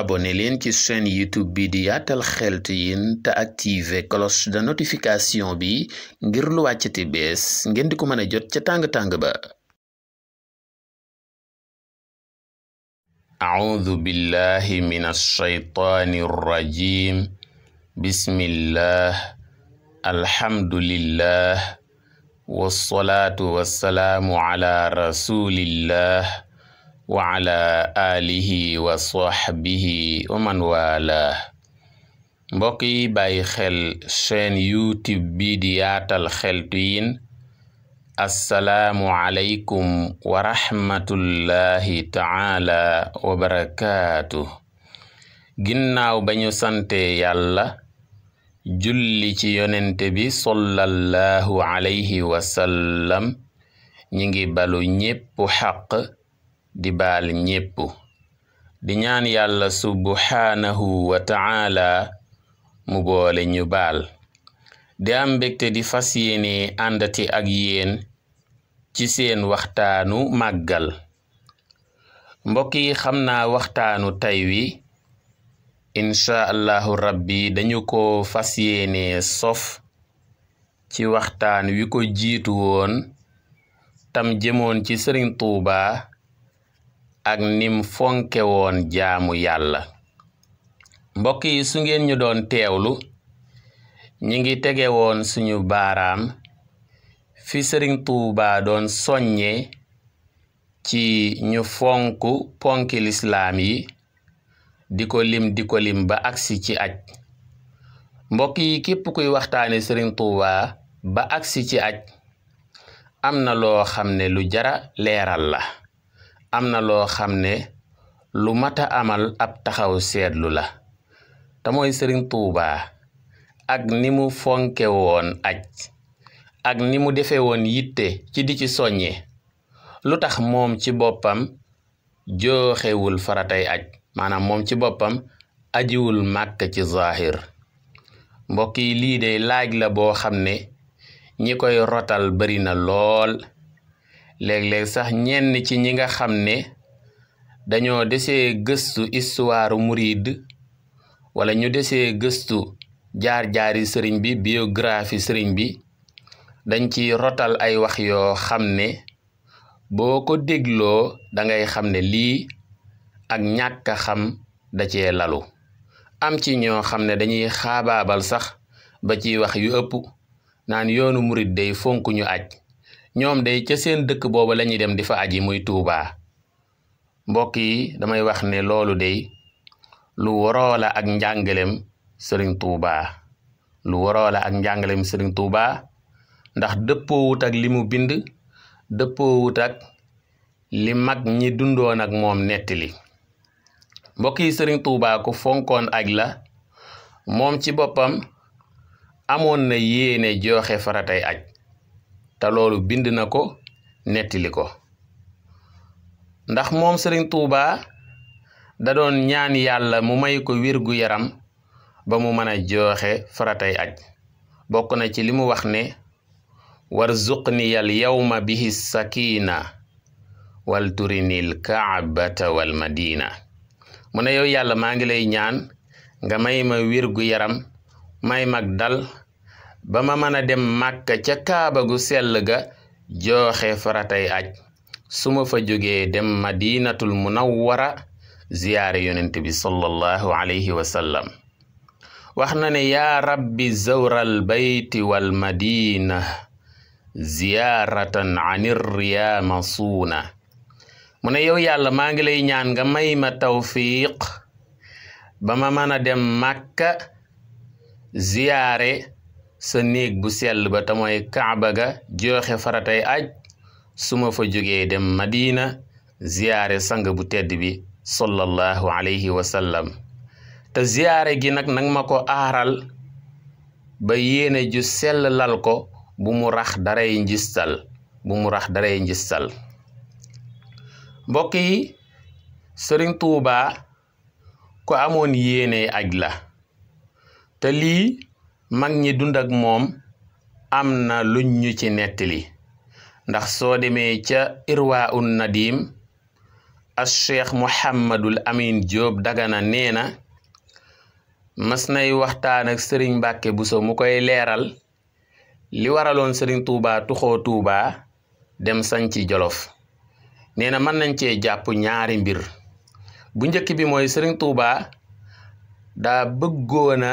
abonné leen ci chaîne YouTube bi di Yaatal Xeltu Yin te activé cloche de notification bi ngir lu wàccati bees ngeen di ko mën a jot ca tàng-tàng ba. A'uudu billahi minash shaytaani rajiim. Bismillah, alhamdulillah, wassalaatu wassalaamu ala rasulillah wa ala alihi wa sahbihi wa man wala. mbokk yi bàyyi xel chaîne YouTube bi di Yaatal Xeltu Yin, assalaamu aleykum wa rahmatullahi taala wa barakaatu. ginnaaw ba ñu sante yàlla julli ci yonente bi sallallahu alayhi wa sallam, ñi ngi balu ñépp xaq di baal ñépp di ñaan yàlla subhaanahu wa ta'ala mu boole ñu baal. di am mbégte di fas yéene àndati ak yéen ci seen waxtaanu màggal. mbokk yi, xam naa waxtaanu tey wi incha allahu rabbi dañu ko fas yéene sof ci waxtaan wi ko jiitu woon tam jëmoon ci Sëriñ Tuuba ak nim fonke woon jaamu yàlla. mbokk yi, su ngeen ñu doon teewlu, ñi ngi tege woon suñu baaraam fi Sëriñ Tuuba doon soññe ci ñu ponki lislaam yi, di ko lim ba agsi ci aj. mbokk yi, képp kuy waxtaane Sëriñ Tuuba ba agsi ci aj, am na loo xam ne lu jara leeral la, am na loo xam ne lu mata amal ab taxaw seetlu la, te mooy Sëriñ Tuuba ak ni mu fonke woon aj, ak ni mu defe woon yitte ci di ci soññe. lu tax moom ci boppam jooxewul faratay aj, maanaam moom ci boppam ajiwul màkk ci zahir. mbokk yi, lii de laaj la boo xam ne ñi koy rotal bari na lool. léeg-léeg sax ñenn ci ñi nga xam ne dañoo desee gëstu histoire murid, wala ñu desee gëstu jaar-jaari sëriñ bi, biographie sëriñ bi, dañ ci rotal ay wax yoo xam ne boo ko dégloo dangay xam ne lii ak ñàkk a xam da cee lalu. am ci ñoo xam ne dañuy xaabaabal sax ba ci wax yu ëpp naan yoonu murid day fonk ñu aj, ñoom day ca seen dëkk booba lañuy dem di fa aji muy Tuuba. mbokk yi, damay wax ne loolu day lu waroo la ak njàngalem Sëriñ Tuuba, lu waroo la ak njàngalem Sëriñ Tuuba, ndax dëppoowut ak li mu bind, dëppoowut ak li mag ñi dundoon ak moom nettali. mbokk yi, Sëriñ Tuuba ku fonkoon aj la. moom ci boppam amoon na yéene joxe faratay aj, te loolu bind na ko, nettali ko. ndax moom Sëriñ Tuuba da doon ñaan yàlla mu may ko wérgu yaram ba mu mën a joxe faratay aj. bokk na ci li mu wax ne warzuqniyal yawma bihi sakina wal turinil kaabata wal madina. mu ne yow yàlla, maa ngi lay ñaan nga may ma wérgu yaram, may mag dal ba ma mën a dem màkka ca kaaba gu sell ga joxe faratay aj, su ma fa jógee dem madinatul munawwara ziyaare yonent bi sallallahu alayhi wa sallam. wax na ne yaa rabbi zawral bayti wal madina ziyaaratan anir riya masuuna. mu ne yow yàlla, maa ngi lay ñaan nga may ma tawfiq ba ma mën a dem màkka ziyaare sa néeg bu sell ba te mooy kaaba ga joxe faratay aj, su ma fa jógee dem madina ziyaare sang bu tedd bi sallallahu alayhi wa sallam. te ziyaare gi nag ma ko aaral ba yéene ju sell lal ko, bu mu rax daray njistal. mbokk yi, Sëriñ Tuuba ko amoon yéene aj la, te lii mag ñi dund ak moom am na luñ ñu ci nettali. ndax soo demee ca Irwaa un Nadim as cheikh Mouhamadul Amin Diop Dagana nee na mas nay waxtaan ak sëriñ Mbàkke Buso mu koy leeral li waraloon sëriñ Tuuba tuxoo Tuuba dem sañci Jolof nee na mën nañ cee jàpp ñaari mbir. bu njëkk bi mooy sëriñ Tuuba daa bëggoona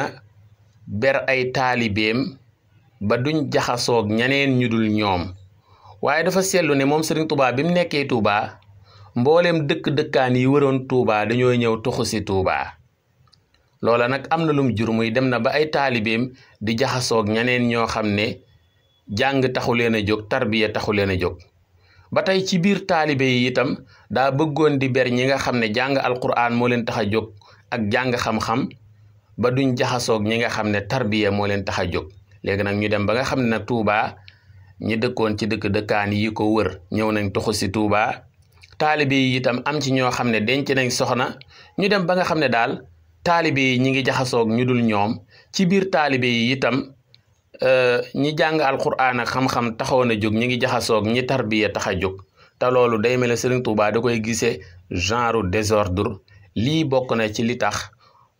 ber ay taalibeem ba duñ jaxasoog ñaneen ñu dul ñoom waaye dafa seetlu ne moom sëriñ Tuuba bi mu nekkee Tuuba mboolem dëkk-dëkkaan yi waroon Tuuba dañoo ñëw tuxu si Tuuba loola nag am na lum jur muy dem na ba ay taalibeem di jaxasoog ñaneen ñoo xam ne jàng taxu leen a jóg tarbiya taxu leen a jóg. ba tey ci biir taalibe yi itam daa bëggoon di ber ñi nga xam ne jàng alquran moo leen tax a jóg ak jàng xam-xam ba duñ jaxasoog ñi nga xam ne tarbiya moo leen tax a jóg. léegi nag ñu dem ba nga xam ne nag Tuuba ñi dëkkoon ci dëkk-dëkkaan yi ko wër ñëw nañ tuxu si Tuuba taalibe yi itam am ci ñoo xam ne denc nañ soxna ñu dem ba nga xam ne daal taalibe yi ñi ngi jaxasoog ñu dul ñoom ci biir taalibe yi itam ñi jàng alquran ak xam-xam taxoon a jóg ñi ngi jaxasoog ñi tarbiya tax a jóg te loolu day mel ne Sëriñ Tuuba da koy gisee genre désordre lii bokk na ci li tax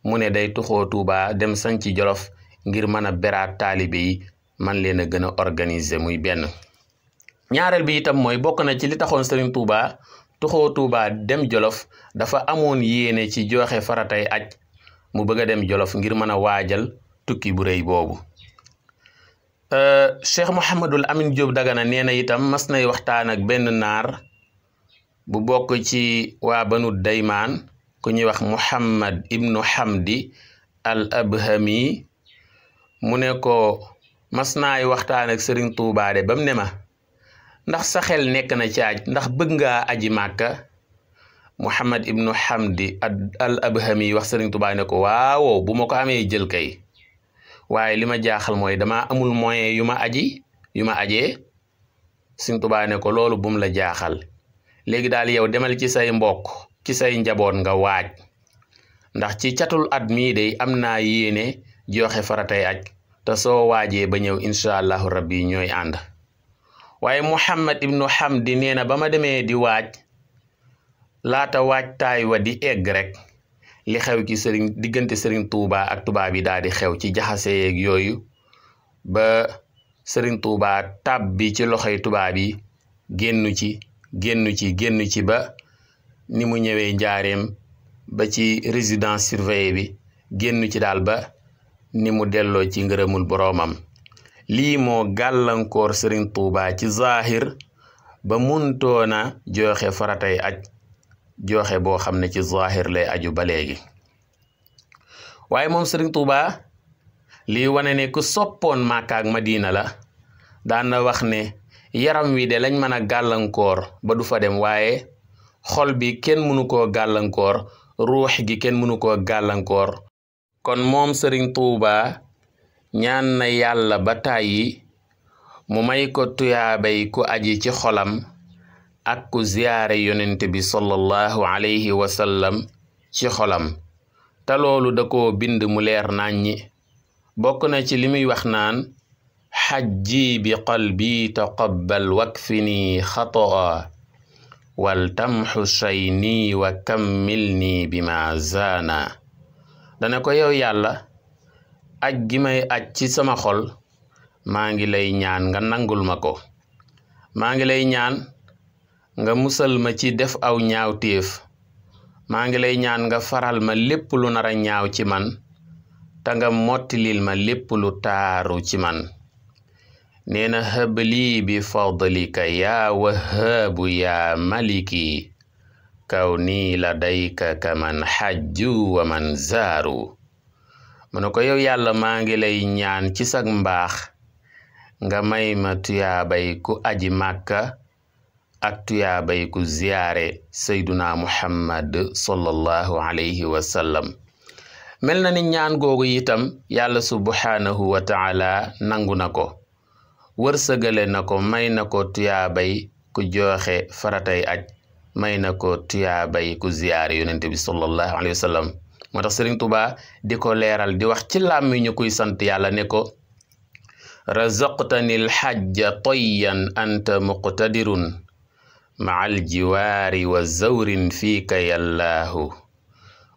mu ne day tuxoo Tuuba dem sañci Jolof ngir mën a beraat taalibe yi man leen a gën a organiser muy benn. ñaareel bi itam mooy bokk na ci li taxoon Sëriñ Tuuba tuxoo Tuuba dem Jolof dafa amoon yéene ci joxe faratay aj mu bëgg a dem Jolof ngir mën a waajal tukki bu rëy boobu. Cheikh Mouhamadul Amin Diop Dagana nee na itam mas nay waxtaan ak benn naar bu bokk ci waa Banu Daymaan ku ñuy wax Muhammad ibnu Hamdi al Abhami mu ne ko mas naay waxtaan ak Sëriñ Tuuba de bam ne ma ndax sa xel nekk na ci aj ndax bëgg ngaa aji Màkka Muhammad ibnu Hamdi al Abhami wax Sëriñ Tuuba ne ko waaw bu ma ko amee jël kay waaye li ma jaaxal mooy dama amul moyen yu ma ajee Sëriñ Tuuba ne ko loolu bum la jaaxal léegi daal yow demal ci say mbokk ci say njaboot nga waaj ndax ci catul at mii de am naa yéene joxe faratay aj te soo waajee ba ñëw incha allahu rabbi ñooy ànd. waaye Muhammad ibnu Hamdi nee na ba ma demee di waaj laata waajtaay wa di egg rek li xew ci diggante Sëriñ Tuuba ak tubaab yi daal di xew ci jaxase yeeg yooyu ba Sëriñ Tuuba tàbbi ci loxoy tubaab yi génnu ci ba ni mu ñëwee njaareem ba ci résidence surveillée bi génnu ci daal ba ni mu delloo ci ngërëmul boroomam. lii moo gàllankoor Sëriñ Tuuba ci zahir ba muntoona joxe faratay aj joxe boo xam ne ci zahir lay aju ba léegi waaye moom Sëriñ Tuuba lii wane ne ku soppoon Màkka ak Madina la daan na wax ne yaram wi de lañ mën a gàllankoor ba du fa dem waaye xol bi kenn mënu koo gàllankoor ruux gi kenn mënu koo gàllankoor. kon moom Sëriñ Tuuba ñaan na yàlla ba tàyyi mu may ko tuyaabay ku aji ci xolam ak ku ziyaare yonent bi sallallahu alayhi wa sallam ci xolam te loolu da koo bind mu leer naññi bokk na ci li muy wax naan xajji bi qalbi taqabbal wakfini xatoa wal tamxu shayni wa kammilni bima zaana dana ko yow yàlla aj gi may aj ci sama xol maa ngi lay ñaan nga nangul ma ko maa ngi lay ñaan nga musal ma ci def aw ñaawteef maa ngi lay ñaan nga faral ma lépp lu nar a ñaaw ci man te nga mottilil ma lépp lu taaru ci man nee na habli bi fadlika yaa wahaabu yaa maliki kaw nii ladayka kaman xajju wa man zaaru mu ne ko yow yàlla maa ngi lay ñaan ci sag mbaax nga may ma tuyaabay ku aji Màkka ak tuyaabay ku ziyaare sayduna Muhammad sallallahu alayhi wa sallam mel na ni ñaan googu itam yàlla subhanahu wa taala nangu na ko wërsëgale na ko may na ko tuyaabay ku joxe faratay aj may na ko tuyaabay ku ziyaare yonent bi sallallahu alayhi wa sallam moo tax Sëriñ Tuuba di ko leeral di wax ci làmmiñu kuy sant yàlla ne ko razaqtani alxajja toyan anta muqtadirun maal jiwaari wa zawrin fiika yallaahu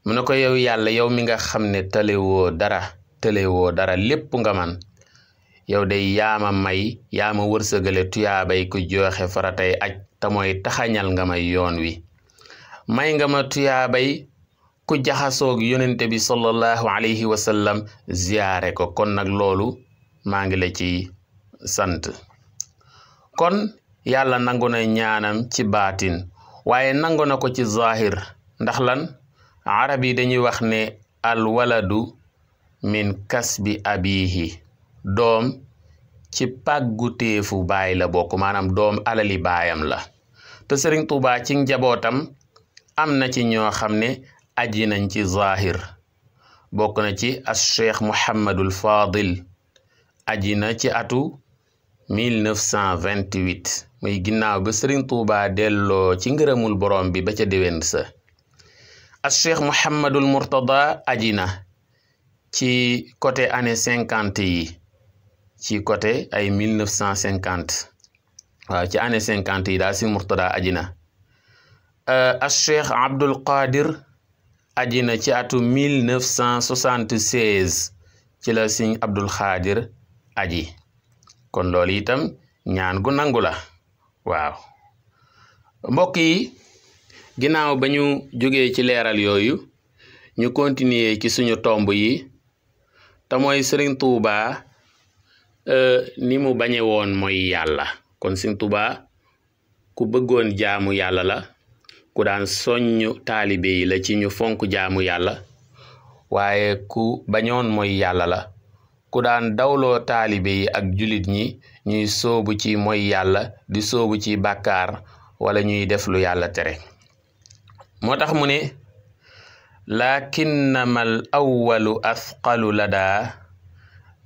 mu ne ko yow yàlla yow mi nga xam ne tëlewoo dara lépp nga man yow day yaama may yaama wërsëgale tuyaabay ku joxe faratay aj te mooy taxañal nga may yoon wi may nga ma tuyaabay ku jaxasoog yonente bi sallallahu alayhi wa sallam ziyaare ko kon nag loolu maa ngi la ci sant kon yàlla nangu na ñaanam ci baatin waaye nangu na ko ci zahir ndax lan arab yi dañuy wax ne al waladu min kasbi abihi doom ci pàgguteefu baay la bokk maanaam doom alali baayam la te Sëriñ Tuubaa ci njabootam am na ci ñoo xam ne aji nañ ci zahir bokk na ci as cheikh Muhammadul Fadil aji na ci atu 1928 muy ginnaaw ba Sëriñ Tuubaa delloo ci ngërëmul borom bi ba ca déwén sa as cheikh Muhammadul Murtada aji na ci côté année 50 yi ci côté ay 1950 waaw ci année 50 yi daal si Murtada aji na as cheikh Abdul Qadir aji na ci atu 1976 ci la Sëriñ Abdul Xaadir aji kon loolu itam ñaan gu nangu la waaw mbokk yi ginnaaw ba ñu jógee ci leeral yooyu ñu continuer ci suñu tomb yi te mooy Sëriñ Tuubaa ni mu bañe woon mooy yàlla kon Sëriñ Tuubaa ku bëggoon jaamu yàlla la ku daan soññ taalibe yi la ci ñu fonk jaamu yàlla waaye ku bañoon mooy yàlla la ku daan dawloo taalibe yi ak julit ñi ñuy soobu ci mooy yàlla di soobu ci bàkkaar wala ñuy def lu yàlla tere moo tax mu ne lakinnamal awwalu athqalu ladaa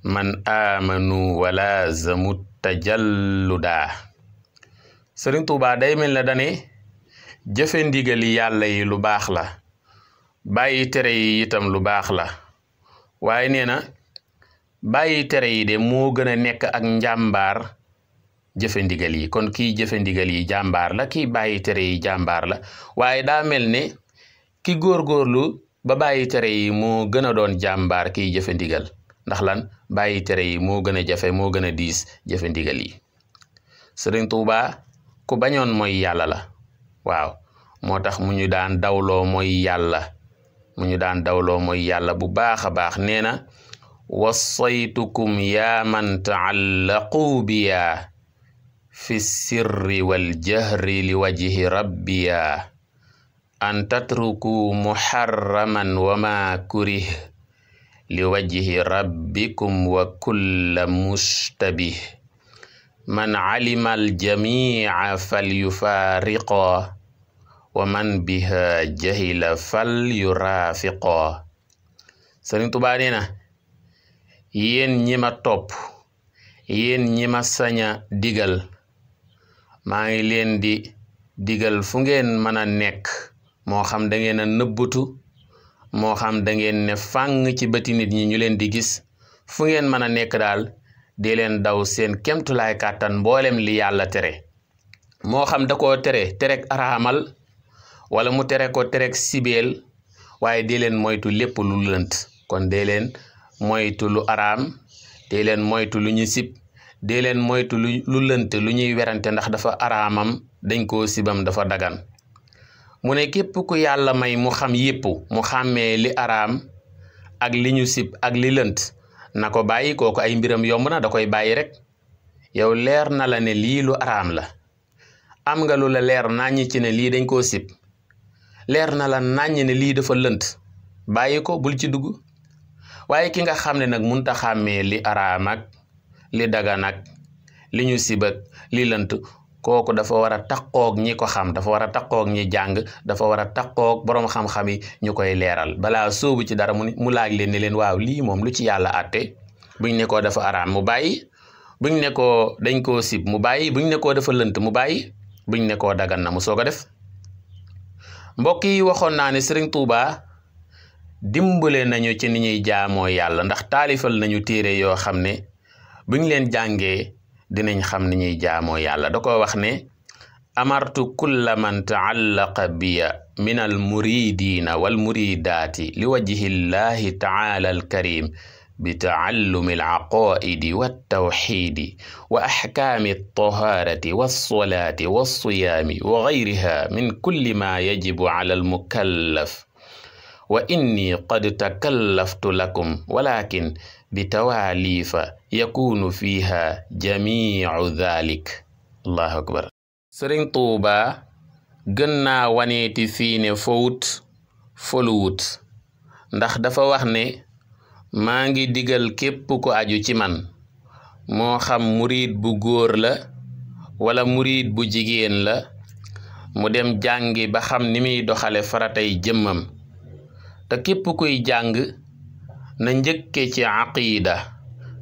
man aamanu wala zamut tajalludaa Sëriñ Tuubaa day mel na dane jëfe ndigali yàlla yi lu baax la bàyyi tere yi itam lu baax la waaye nee na bàyyi tere yi de moo gën a nekk ak njàmbaar jëfe ndigal yi kon kii jëfe ndigal yi jàmbaar la kii bàyyi tere yi jàmbaar la waaye daa mel ne ki góorgóorlu ba bàyyi tere yi moo gën a doon jàmbaar kiy jëfe ndigal ndax lan bàyyi tere yi moo gën a jafe moo gën a diis jëfe ndigal yi Sëriñ Tuubaa ku bañoon mooy yàlla la waaw moo tax mu ñu daan dawloo mooy yàlla bu baax a baax nee na wassaytukum yaa man taallaquu biya fi sirri wal jahri li wajhi rabbiya an tatruku muharraman wa ma kurih li wajhi rabbikum wa kulla mustabih man alima aljamica falyufaariqa wa man biha jahila falyuraafiqa Sëriñ Tuubaa nee na yéen ñi ma topp yéen ñi ma saña digal maa ngi leen di digal fu ngeen mën a nekk moo xam da ngeen a nëbbutu moo xam da ngeen ne fàng ci bëti nit ñi ñu leen di gis fu ngeen mën a nekk daal di leen daw seen kemtulaay kàttan mboolem li yàlla tere moo xam da koo terek araamal wala mu tere ko terek sibeel waaye di leen moytu lépp lu lënt kon dee leen moytu lu araam dee leen moytu lu ñu sib dee leen moytu lu lënt lu ñuy werante ndax dafa araamam dañ koo sibam dafa dagan mu ne képp ku yàlla may mu xam yépp mu xàmmee li araam ak li ñu sib ak li lënt na ko bàyyi kooku ay mbiram yomb na da koy bàyyi rek yow leer na la ne lii lu araam la am nga lu la leer naññ ci ne lii dañ koo sib leer na la naññ ne lii dafa lënt bàyyi ko bul ci dugg waaye ki nga xam ne nag munta xàmmee li araam ak li dagan ak li ñu sib ak li lënt kooku dafa war a taqoog ñi ko xam dafa war a taqoog ñi jàng dafa war a taqoog boroom xam-xam yi ñu koy leeral balaa sóobu ci dara mu laaj leen ne leen waaw lii moom lu ci yàlla àtte buñ ne koo dafa araam mu bàyyi buñ ne koo dañ koo sib mu bàyyi buñ ne koo dafa lënt mu bàyyi buñ ne koo dagan na mu soog a def mbokk yi waxoon naa ne Sëriñ Tuubaa dimbale nañu ci ni ñuy jaamoo yàlla ndax taalifal nañu téere yoo xam ne buñ leen jàngee dinañ xam ni ñuy jaamoo yàlla da ko wax ne amartu kulla man taallaqa biya min almuridina walmuridati liwajhi llahi taala alkarim bitaallumi alaqaidi waltawxidi wa axkaami altaharati walsolati walsiyaami wa gayriha min kulli ma yajibu ala almukallaf wa inni qad takallaftu lakum walakin bitawaalifa yakunu fiha jamiu dhalik. allahu akbar. Sëriñ Tuuba gën naa waneeti fii ne fowut foluwut, ndax dafa wax ne maa ngi digal képp ku aju ci man moo xam murid bu góor la wala murid bu jigéen la mu dem jàngi ba xam ni muy doxale faratay jëmmam, te képp kuy jàng na njëkke ci aqiida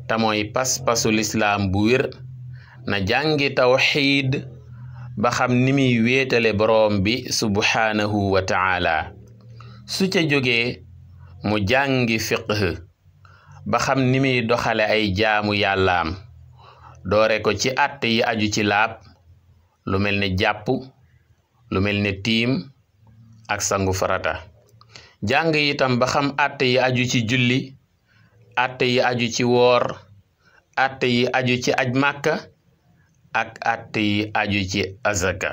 te mooy pas-pasu lislaam bu wér, na jàngi tawxiid ba xam ni muy wéetale boroom bi subhaanahu wa taala. su ca jógee mu jàngi fiqh ba xam ni muy doxale ay jaamu yàllaam, doore ko ci àtte yi aju ci laab lu mel ne jàpp, lu mel ne tiim ak sangu farata. jàng itam ba xam àtte yi aju ci julli, àtte yi aju ci woor, àtte yi aju ci aj màkka ak àtte yi aju ci azaka.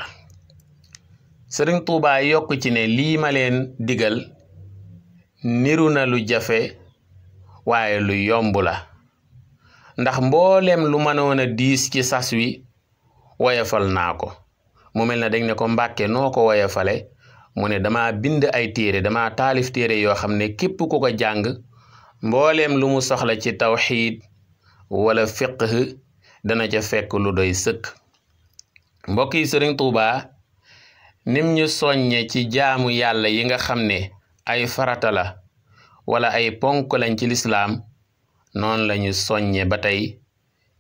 Sëriñ Tuubaa yokk ci ne lii ma leen digal niru na lu jafe waaye lu yomb la, ndax mboolem lu mënoon a diis ci sas wi woyafal naa ko. mu mel ne dañ ne ko Mbàkke noo ko woyafale, mu ne dama bind ay téere, dama taalif téere yoo xam ne képp ku ko jàng mbooleem lu mu soxla ci tawxiid wala fiqh dana ca fekk lu doy sëkk. mbokk yi, Sëriñ Tuubaa nim ñu soññe ci jaamu yàlla yi nga xam ne ay farata la wala ay ponk lañ ci lislaam, noonu lañu soññe ba tey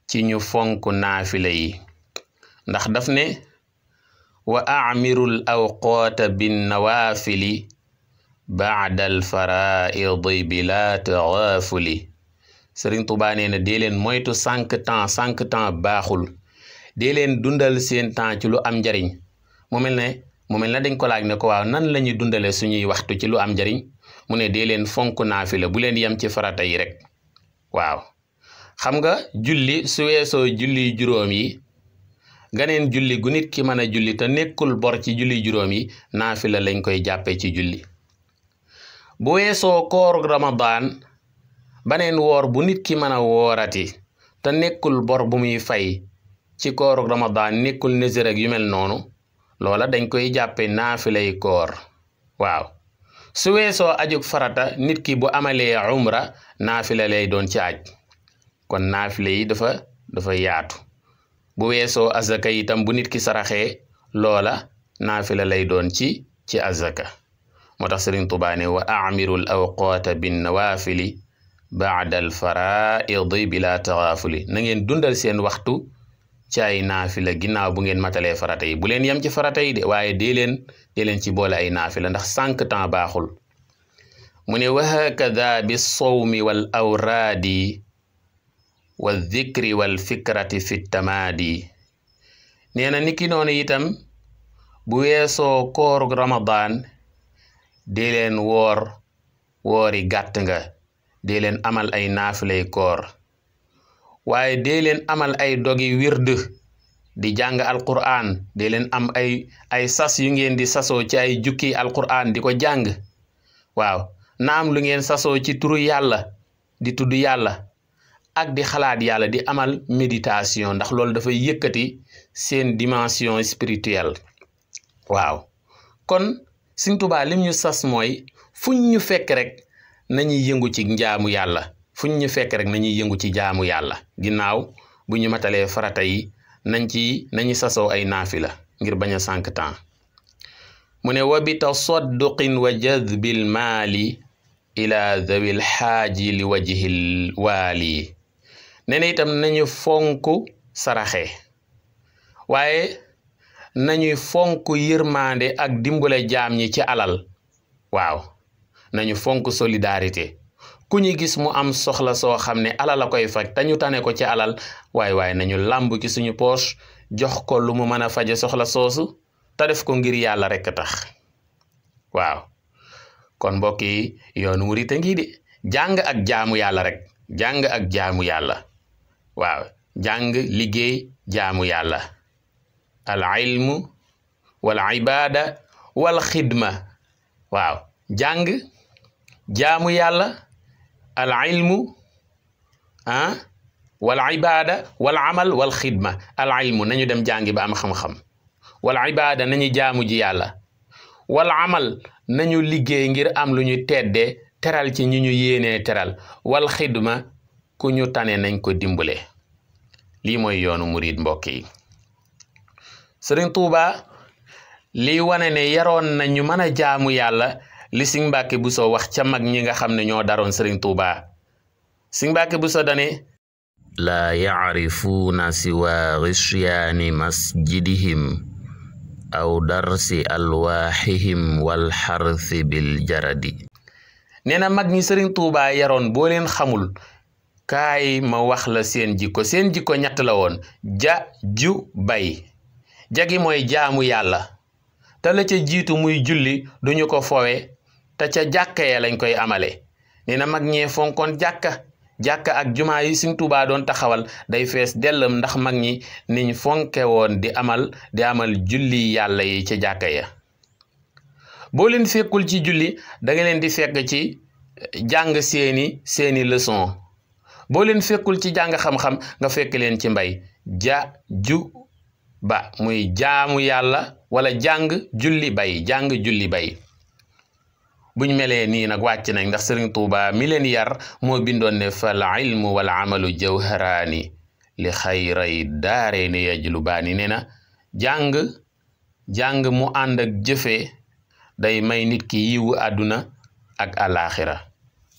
ci ñu fonk naafila yi, ndax daf ne wa amirul awqaata bin nawaafili baada al faraidi bila tawaafuli. Sëriñ Tuubaa nee na dee leen moytu sànq temps baaxul, dee leen dundal seen temps ci lu am njariñ. mu mel ne dañ ko laaj ne ko waaw nan la ñuy dundale suñuy waxtu ci lu am njariñ, mu ne dee leen fonk naafila, bu leen yem ci farata yi rek. waaw xam nga julli su weesoo julli juróom yi, ganeen julli gu nit ki mën a julli te nekkul bor ci julli juróom yi, naafila lañ koy jàppe ci julli. bu weesoo kooru Ramadan, baneen woor bu nit ki mën a woorati te nekkul bor bu muy fay ci kooru Ramadan, nekkul nëzër ak yu mel noonu, loola dañ koy jàppe naafilay koor. waaw su weesoo ajug farata, nit ki bu amalee umra naafila lay doon ci aj, kon naafila yi dafa yaatu. bu weesoo azaka itam bu nit ki saraxee loola naafila lay doon ci azaka. moo tax Sëriñ Tuubaa ne wa amirul awqaata bin nawaafili baada al faraidi bila tawaafuli. na ngeen dundal seen waxtu ci ay naafila ginnaaw bu ngeen matalee farata yi. bu leen yem ci farata yi de, waaye dee leen ci boole ay naafila, ndax sànq temps baaxul. mu ne wa hakada bi sawmi wal awraadi wa dhikri wal fikrati fi tamaadi. nee na niki noonu itam bu weesoo kooru Ramadan dee leen woori gàtt nga, dee leen amal ay naafilay koor, waaye dee leen amal ay dogi wird di jàng alqur'an, dee leen am ay sas yu ngeen di sasoo ci ay jukki alqur'an di ko jàng. waaw na am lu ngeen sasoo ci turu yàlla, di tudd yàlla ak di xalaat yàlla, di amal méditation, ndax loolu dafay yëkkati seen dimension spirituelle. waaw kon Sëriñ Tuubaa lim ñu sas mooy fuñ ñu fekk rek nañuy yëngu ci njaamu yàlla, fuñ ñu fekk rek nañuy yëngu ci jaamu yàlla. ginnaaw bu ñu matalee farata yi nañu sasoo ay naafila ngir bañ a sànq temps. mu ne wa bi tasadduqin wa jadbil maali ila dhawil xaaji li wajhil waali. nee na itam nañu fonk saraxe, waaye nañuy fonk yërmande ak dimbale jaam ñi ci alal. waaw nañu fonk solidarité, ku ñu gis mu am soxla soo xam ne alal la koy faj te ñu tane ko ci alal waaye nañu làmb ci suñu poche jox ko lu mu mën a faje soxla soosu te def ko ngir yàlla rekk tax waaw kon mbokk yi yoonu murit a ngi de jàng ak jaamu yàlla rek jàng ak jaamu yàlla waaw jàng liggéey jaamu yàlla al ilmu wal ibada wal xidma waaw jàng jaamu yàlla al ilmu wal ibada wal amal wal xidma al ilmu nañu dem jàngi ba am xam-xam wal ibada nañu jaamu ji yàlla wal amal nañu liggéey ngir am lu ñu teddee teral ci ñi ñu yéenee teral wal xidma ku ñu tane nañ ko dimbale lii mooy yoonu murid mbokk yi Sëriñ Tuuba lii wane ne yaroon na ñu mën a jaamu yàlla li Sëriñ Mbàkke Buso wax ca mag ñi nga xam ne ñoo daroon Sëriñ Tuuba Sëriñ Mbàkke Buso dane laa yacrifuuna siwa gisyaani masjidihim aw darsi alwaaxihim wal xarsi bil jaradi nee na mag ñi Sëriñ Tuuba yaroon boo leen xamul kaay ma wax la seen jikko ñett la woon ja ju bay jagi mooy jaamu yàlla te la ca jiitu muy julli duñu ko fowe te ca jàkka ya lañ koy amale nee na mag ñee fonkoon jàkka ak jumaa yi Sëriñ Tuubaa doon taxawal day fees dellam ndax mag ñi niñ fonke woon di amal julli yàlla yi ca jàkka ya boo leen fekkul ci julli da nga leen di fekk ci jàng seeni leçon boo leen fekkul ci jàng xam-xam nga fekk leen ci mbay ja ju ba muy jaamu yàlla wala jàng julli bay buñ melee nii nag wàcc nañ ndax Sëriñ Tuuba mi leen yar moo bindoon ne fal ilmu wal amalu jawharaani li xayray daareeni yajlubaani nee na jàng mu ànd ak jëfe day may nit ki yiwu àdduna ak alaaxira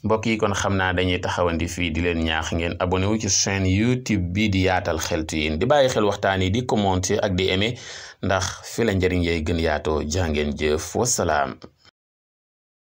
mbokk yi kon xam naa dañuy taxawandi fii di leen ñaax ngeen abonné wu ci chaîne YouTube bi di yaatal xeltu yin di bàyyi xel waxtaan yi di commenter ak di aimer ndax fi la njëriñ yay gën yaatoo jàngeen jëf wasalaam